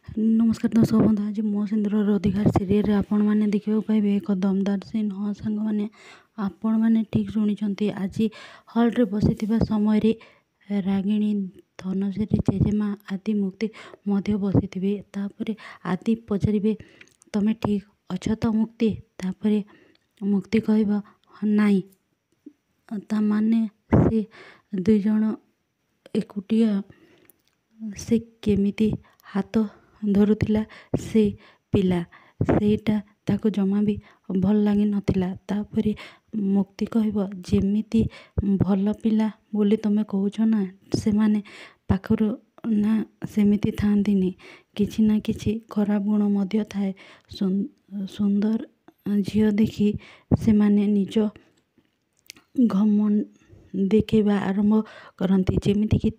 ନମସ୍କାର ଦର୍ଶକ ବନ୍ଧୁ, ଆଜି ମୋ ସିନ୍ଦୁରର ଅଧିକାର ସିରିଏଲରେ ଆପଣମାନେ ଦେଖିବାକୁ ପାଇବେ ଏକ ଦମଦାର ସିନ୍। ହଁ ସାଙ୍ଗମାନେ, ଆପଣମାନେ ଠିକ୍ ଶୁଣିଛନ୍ତି। ଆଜି ହଲ୍ରେ ବସିଥିବା ସମୟରେ ରାଗିଣୀ, ଧନଶ୍ରୀ, ଜେଜେମା, ଆଦି, ମୁକ୍ତି ମଧ୍ୟ ବସିଥିବେ। ତାପରେ ଆଦି ପଚାରିବେ, ତମେ ଠିକ୍ ଅଛ ତ ମୁକ୍ତି? ତାପରେ ମୁକ୍ତି କହିବ ନାଇଁ। ତା ମାନେ ସେ ଦୁଇ ଜଣ ଏକୁଟିଆ ସେ କେମିତି ହାତ ଧରୁଥିଲା ସେ ପିଲା, ସେଇଟା ତାକୁ ଜମା ବି ଭଲ ଲାଗିନଥିଲା। ତାପରେ ମୁକ୍ତି କହିବ, ଯେମିତି ଭଲ ପିଲା ବୋଲି ତମେ କହୁଛ ନା, ସେମାନେ ପାଖରୁ ନା ସେମିତି ଥାଆନ୍ତିନି, କିଛି ନା କିଛି ଖରାପ ଗୁଣ ମଧ୍ୟ ଥାଏ। ସୁନ୍ଦର ଝିଅ ଦେଖି ସେମାନେ ନିଜ ଘମଣ୍ଡ ଦେଖେଇବା ଆରମ୍ଭ କରନ୍ତି। ଯେମିତିକି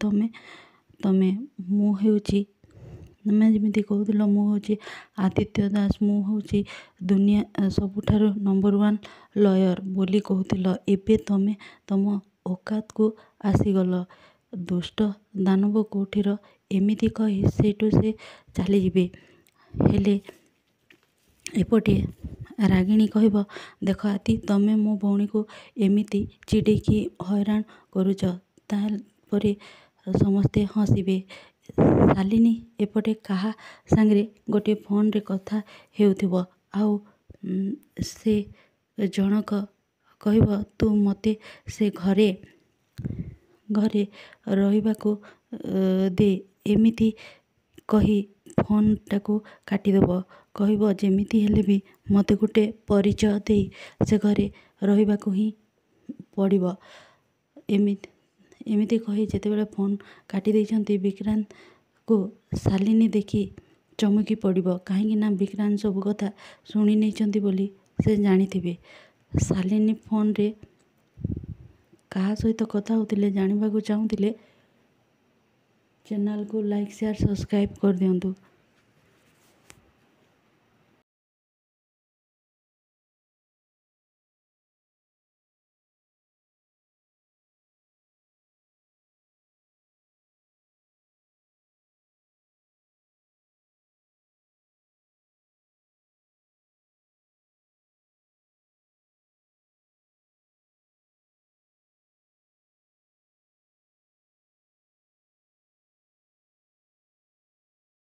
ତମେ ମୁଁ ହେଉଛି, ତମେ ଯେମିତି କହୁଥିଲ ମୁଁ ହେଉଛି ଆଦିତ୍ୟ ଦାସ, ମୁଁ ହେଉଛି ଦୁନିଆ ସବୁଠାରୁ ନମ୍ବର 1 ଲୟର୍ ବୋଲି କହୁଥିଲ, ଏବେ ତମେ ତମ ଔକାତକୁ ଆସିଗଲ, ଦୁଷ୍ଟ ଦାନବ କୋଉଠିର। ଏମିତି କହି ସେଇଠୁ ସେ ଚାଲିଯିବେ। ହେଲେ ଏପଟେ ରାଗିଣୀ କହିବ, ଦେଖ ଆଦି, ତମେ ମୋ ଭଉଣୀକୁ ଏମିତି ଚିଡ଼େଇକି ହଇରାଣ କରୁଛ। ତାପରେ ସମସ୍ତେ ହସିବେ। ଶାଲିନୀ ଏପଟେ କାହା ସାଙ୍ଗରେ ଗୋଟିଏ ଫୋନରେ କଥା ହେଉଥିବ, ଆଉ ସେ ଜଣକ କହିବ, ତୁ ମୋତେ ସେ ଘରେ ରହିବାକୁ ଦେ। ଏମିତି କହି ଫୋନଟାକୁ କାଟିଦେବ। କହିବ, ଯେମିତି ହେଲେ ବି ମୋତେ ଗୋଟେ ପରିଚୟ ଦେଇ ସେ ଘରେ ରହିବାକୁ ହିଁ ପଡ଼ିବ। ଏମିତି କହି ଯେତେବେଳେ ଫୋନ୍ କାଟି ଦେଇଛନ୍ତି, ବିକ୍ରାନ୍ତକୁ ଶାଲିନୀ ଦେଖି ଚମକି ପଡ଼ିବ, କାହିଁକି ନା ବିକ୍ରାନ୍ତ ସବୁ କଥା ଶୁଣି ନେଇଛନ୍ତି ବୋଲି ସେ ଜାଣିଥିବେ। ଶାଲିନୀ ଫୋନରେ କାହା ସହିତ କଥା ହେଉଥିଲେ ଜାଣିବାକୁ ଚାହୁଁଥିଲେ ଚ୍ୟାନେଲକୁ ଲାଇକ୍, ସେୟାର, ସବସ୍କ୍ରାଇବ୍ କରିଦିଅନ୍ତୁ।